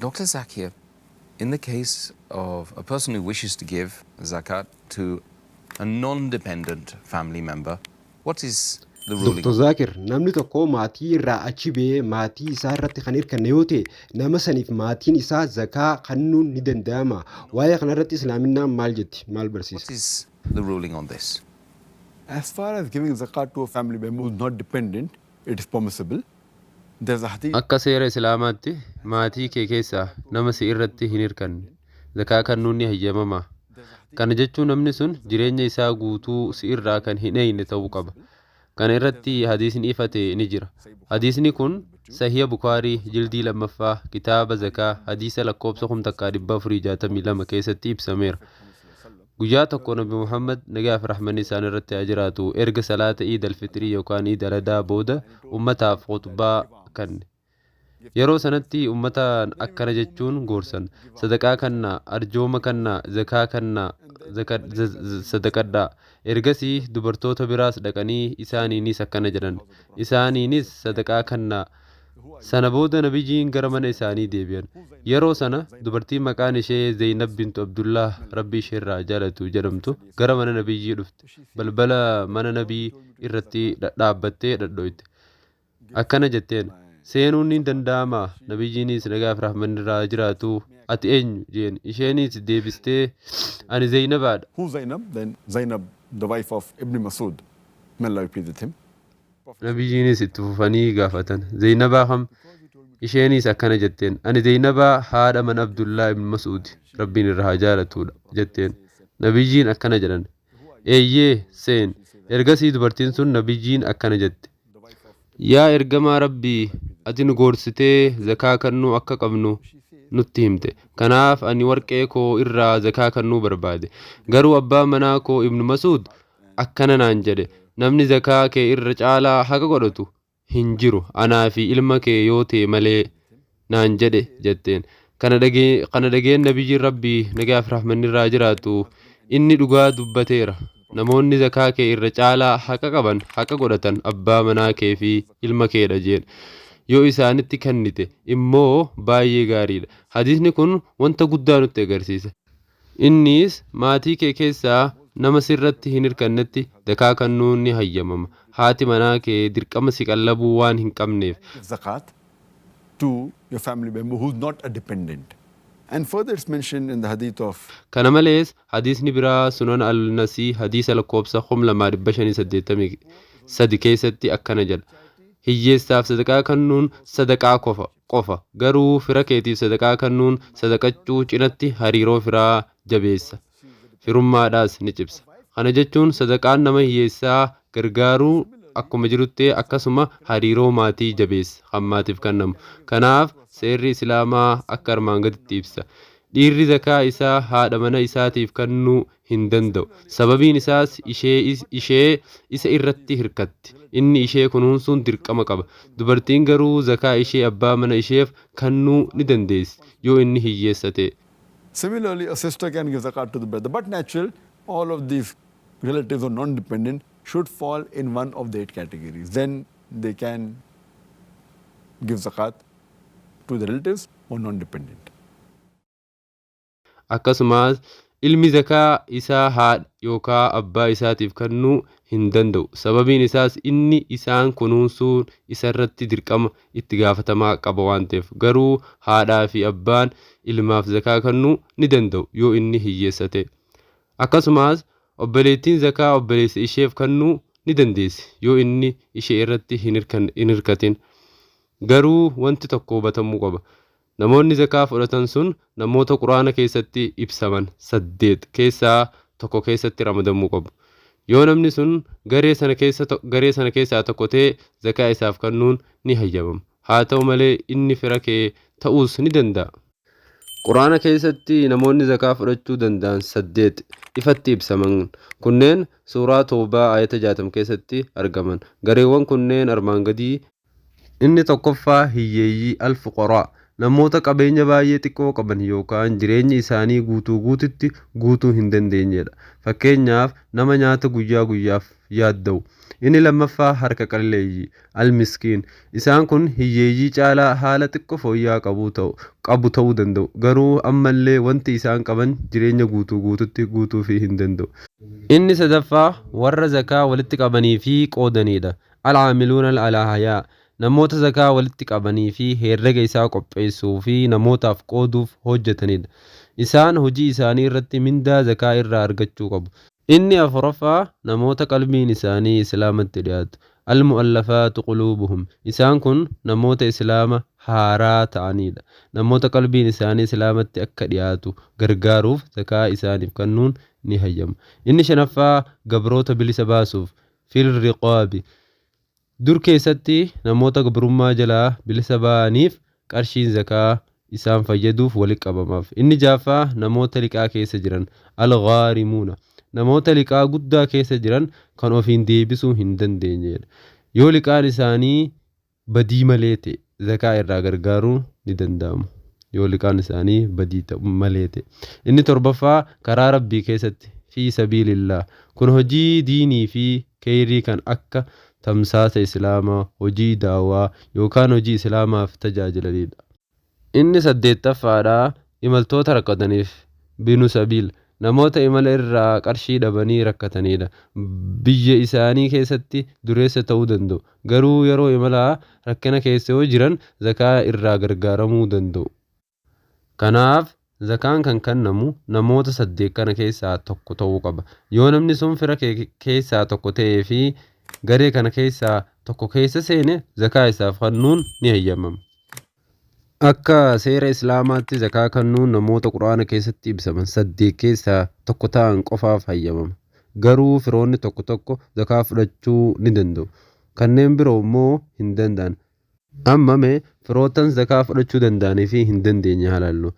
Dr. Zakir, in the case of a person who wishes to give zakat to a non-dependent family member, what is the ruling? Dr. Zaakir, namni tokko maatii irraa achi ba'ee maatii isaa irratti kan hirkanne yoo ta'e, nama saniif maatiin isaa zakaa kennuun ni danda'ama. Waa'ee kanarratti Islaaminaan maal jetti? Maal What barsiisa? is the ruling on this? As far as giving zakat to a family member who is not dependent, it is permissible. There's a hadith Akka seera Islaamaatti maatii kee keessaa nama si irratti hin hirkanne zakaa kennuun ni hayyamama. Kana jechuun namni sun jireenya isaa guutuu si irraa kan hin eegne ta'uu qaba. Kana irratti hadiisni ifa ta'e ni jira. Hadiisni kun Sahiya Bukaarii jildii lammaffaa, kitaaba zakaa, hadiisa lakkoofsa 1462 keessatti ibsameera. Guyyaa tokko Nabi Muhammad, nagaa fi rahmanni isaan irratti haa jiraatu, erga salaata Iid Alfixrii yookaan Iid Aladaa booda ummataaf khutbaa kenne. Yeroo sanatti ummataan akkana jechuun gorsan: "Sadaqaa kennaa, arjooma kennaa, zakaa kennaa, sadaqadhaa." Ergasii dubartoota biraas dhaqanii isaaniinis akkana jedhan. Isaaniinis sadaqaa kennaa. Sana booda Nabiyyiin gara mana isaanii deebi'an. Yeroo sana dubartiin maqaan ishee Zeynab bintu Abdullah, Rabbi isheerraa jaalatu, jedhamtu gara mana Nabiyyii dhufte. Balbala mana Nabii irratti dhaabbattee dhadhoyte. Akkana jetteen: "Seenuun ni danda'amaa?" Nabiyyiinis, nagaa fi rahmanni irraa jiraatu, "Ati eenyu?" jeen. Isheenis deebistee, "Ani Zeynabaadha." Who's Zainab? Then Zainab, the wife of Ibn Masud. May Allah be pleased with him. Nabiyyiinis itti fufanii gaafatan: "Zeynabaa kam?" Isheenis akkana jetteen: "Ani Zeynabaa haadha mana Abdullaa ibn Mas'uud, Rabbiin irraa haa jaalatudha," jetteen. Nabiyyiin akkana jedhan: "Eeyyee, seen." Ergasii dubartiin sun Nabiyyiin akkana jette: "Yaa ergamaa Rabbii, ati nu gorsitee zakaa kennuu akka qabnu nutti himte. Kanaaf ani warqee koo irraa zakaa kennuu barbaade. Garuu abbaan manaa koo Ibnu Masuud akkana naan jedhe: 'Namni zakaa kee irra caalaa haqa godhatu hin jiru anaa fi ilma kee yoo ta'e malee,' naan jedhe," jetteen. Kana dhageen Nabiyyiin Rabbii, nagaa fi rahmanni irraa jiraatu, "Inni dhugaa dubbateera. Namoonni zakaa kee irra caalaa haqa qaban, haqa godhatan, abbaa manaa kee fi ilma keedha," jeen. "Yoo isaanitti kennite immoo baay'ee gaariidha." Hadiisni kun wanta guddaa nutti agarsiisa. Innis maatii kee keessaa nama sirratti hin hirkannetti zakaa kennuun ni hayyamama. Haati manaa kee dirqama si qallabuu waan hin qabneef. Zakat to your family member who's not a dependent. And further, it's mentioned in the hadith of Kana malees hadiisni biraa Sunan Al-Nasii hadiisa lakkoofsa 2583 keessatti akkana jedha: "Hiyyeessaaf sadaqaa kennuun sadaqaa qofa qofa. Garuu fira keetiif sadaqaa kennuun sadaqachuu cinatti hariiroo firaa jabeessa. Firummaadhaas ni cimsa." Kana jechuun sadaqaan nama hiyyeessaa gargaaruu akkuma jirutti akkasuma hariiroo maatii jabeessa kan maatiif kennamu. Kanaaf seerri Islaamaa akka armaan gaditti ibsa. Dhiirri zakaa isaa haadha mana isaatiif kennuu hin danda'u. Sababiin isaas ishee isa irratti hirkatti. Inni ishee kunuunsuun dirqama qaba. Dubartiin garuu zakaa ishee abbaa mana isheef kennuu ni dandeessi yoo inni hiyyeessa ta'e. Similarly, a sister can give zakat to the brother. But natural, all of these relatives or non-dependent should fall in one of the eight categories. Then they can give zakat to the relatives or non-dependent. Akkasumas ilmi zakaa isaa haadha yookaan abbaa isaatiif kennuu hin danda'u. Sababiin isaas inni isaan kunuunsuun isarratti dirqama itti gaafatamaa qaba waan ta'eef. Garuu haadhaa fi abbaan ilmaaf zakaa kennuu ni danda'u yoo inni hiyyeessa ta'e. Akkasumas obboleettiin zakaa obboleessa isheef kennuu ni dandeessi yoo inni ishee irratti hin hirkatin. Garuu wanti tokko hubatamuu qaba. Namoonni zakaa fudhatan sun namoota Quraana keessatti ibsaman saddeet keessaa tokko keessatti ramadamuu qabu. Yoo namni sun garee sana keessaa tokko ta'e, zakaa isaaf kennuun ni hayyamama. Haa ta'u malee inni fira kee ta'uus ni danda'a. Quraana keessatti namoonni zakaa fudhachuu danda'an saddeet ifatti ibsaman kunneen suuraa Toobaa ayata 60 keessatti argaman. Gareewwan kunneen armaan gadii. Inni tokkoffaa hiyyeeyyii, al-fuqaraa, namoota qabeenya baay'ee xiqqoo qaban yookaan jireenya isaanii guutuu guututti guutuu hin dandeenyedha. Fakkeenyaaf, nama nyaata guyyaa guyyaaf yaadda'u. Inni lammaffaa harka qalleeyyii al-miskiin. Isaan kun hiyyeeyyii caalaa haala xiqqoo fooyya'aa qabu ta'uu danda'u. Garuu ammallee wanti isaan qaban jireenya guutuu guututti guutuufii hin danda'u. Inni sadaffaa warra zakaa walitti qabanii fi qoodanidha. Al-aamiluuna al-alaahayaa namoota zakaa walitti qabanii fi herrega isaa qopheessuu fi namootaaf qooduuf hojjetanidha. Isaan hojii isaanii irratti mindaa zakaa irraa argachuu qabu. Inni afuraffaa namoota qalbiin isaanii Islaamatti dhiyaatu. Al-mu'allafaatu quluubuhum. Isaan kun namoota Islaama haaraa ta'anidha. Namoota qalbiin isaanii Islaamatti akka dhiyaatu gargaaruuf zakaa isaaniif kennuun ni hayyama. Inni shanaffaa gabroota bilisa baasuuf fil riqaabi. Dur keessatti namoota gabrummaa jalaa bilisa ba'aniif qarshiin zakaa isaan fayyaduuf walitti qabamaaf. Inni ja'affaa namoota liqaa keessa jiran al-ghaarimuuna. Namoota liqaa guddaa keessa jiran kan ofiin deebisuu hin dandeenyedha. Yoo liqaan isaanii badii malee ta'e zakaa irraa gargaaruun ni danda'ama. Yoo liqaan isaanii badii malee ta'e. Inni torbaffaa karaa Rabbii keessatti fi sabiilillah. Kun hojii diinii fi kheyrii kan akka tamsaasa Islaamaa, hojii daawaa yookaan hojii Islaamaaf tajaajilanidha. Inni saddeettaffaadha imaltoota rakkataniif binu sabiil. Namoota imala irraa qarshii dhabanii rakkatanidha. Biyya isaanii keessatti dureessa ta'uu danda'u. Garuu yeroo imalaa rakkina keessa yoo jiran zakaa irraa gargaaramuu danda'u. Kanaaf zakaan kan kennamu namoota saddeet kana keessaa tokko ta'uu qaba. Yoo namni sun fira keessaa tokko ta'ee fi garee kana keessaa tokko keessa seene zakaa isaaf kennuun ni hayyamama. Akka seera Islaamaatti zakaa kennuun namoota Quraana keessatti ibsaman saddeet keessaa tokko ta'an qofaaf hayyamama. Garuu firoonni tokko tokko zakaa fudhachuu ni danda'u. Kanneen biroo immoo hin danda'an. Amma mee firoottan zakaa fudhachuu danda'anii fi hin dandeenye haa ilaallu.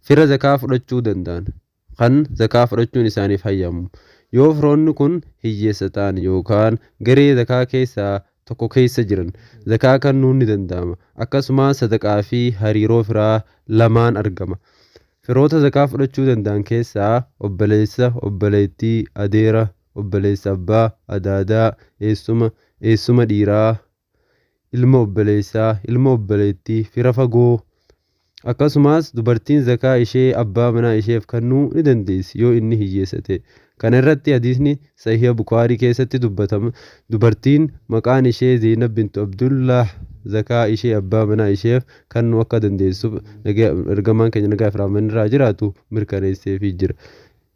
Fira zakaa fudhachuu danda'an kan zakaa fudhachuun isaaniif hayyamu. Yoo firoonni kun hiyyeessa ta'an yookaan garee zakaa keessaa tokko keessa jiran zakaa kennuun ni danda'ama. Akkasumas sadaqaa fi hariiroo firaa lamaan argama. Firoota zakaa fudhachuu danda'an keessaa obboleessa, obboleettii, adeera, obboleessa abbaa, adaadaa, eessuma, eessuma dhiiraa, ilma obboleessaa, ilma obboleettii, fira fagoo. Akkasumas dubartiin zakaa ishee abbaa manaa isheef kennuu ni dandeessi yoo inni hiyyeessa ta'e. Kana irratti hadiisni Sahiha Bukaarii keessatti dubbatama. Dubartiin maqaan ishee Zeynab bintu Abdullah zakaa ishee abbaa manaa isheef kennuu akka dandeessuuf ergamaan keenya nagaa fi rahmanni irraa jiraatu mirkaneesseefii jira.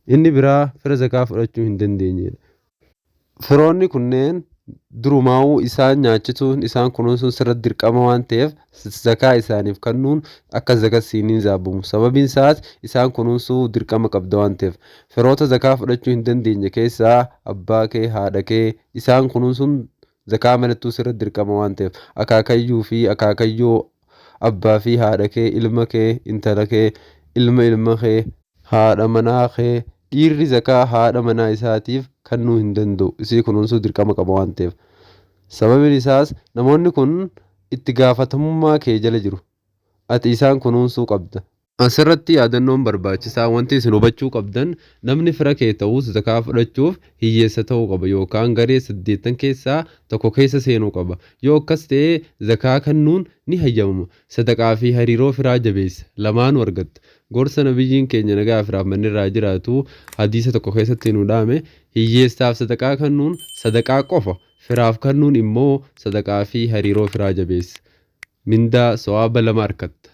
Inni biraa fira zakaa fudhachuu hin dandeenyedha. Firoonni kunneen durumaa'uu isaan nyaachisuun isaan kunuunsuun sirratti dirqama waan ta'eef zakaa isaaniif kennuun akka zakaa siiniin zaabamu. Sababiin isaas isaan kunuunsuu dirqama qabda waan ta'eef. Firoota zakaa fudhachuu hin dandeenye keessaa abbaa kee, haadha kee isaan kunuunsuun zakaa malattuu sirratti dirqama waan ta'eef. Akaakayyuu fi akaakayyoo abbaa fi haadha kee, ilma kee, intala kee, ilma ilma kee, haadha manaa kee. Dhiirri zakaa haadha manaa isaatiif kennuu hin danda'u. Isii kunuunsuu dirqama qaba waan ta'eef. Sababiin isaas namoonni kun itti gaafatamummaa kee jala jiru. Ati isaan kunuunsuu qabda. Asirratti yaadannoon barbaachisaa wanti isin hubachuu qabdan namni fira kee ta'us zakaa fudhachuuf hiyyeessa ta'uu qaba yookaan garee saddeettan keessaa tokko keessa seenuu qaba. Yoo akkas ta'e zakaa kennuun ni hayyamama. Sadaqaa fi hariiroo firaa jabeessa. Lamaanuu argatta. Gorsa nabiyyiin keenya nagaa fi rahmanni irraa jiraatu hadiisa tokko keessatti nu dhaame hiyyeessaaf sadaqaa kennuun sadaqaa qofa. Firaaf kennuun immoo sadaqaa fi hariiroo firaa jabeessa. Mindaa sawaaba lama argatta.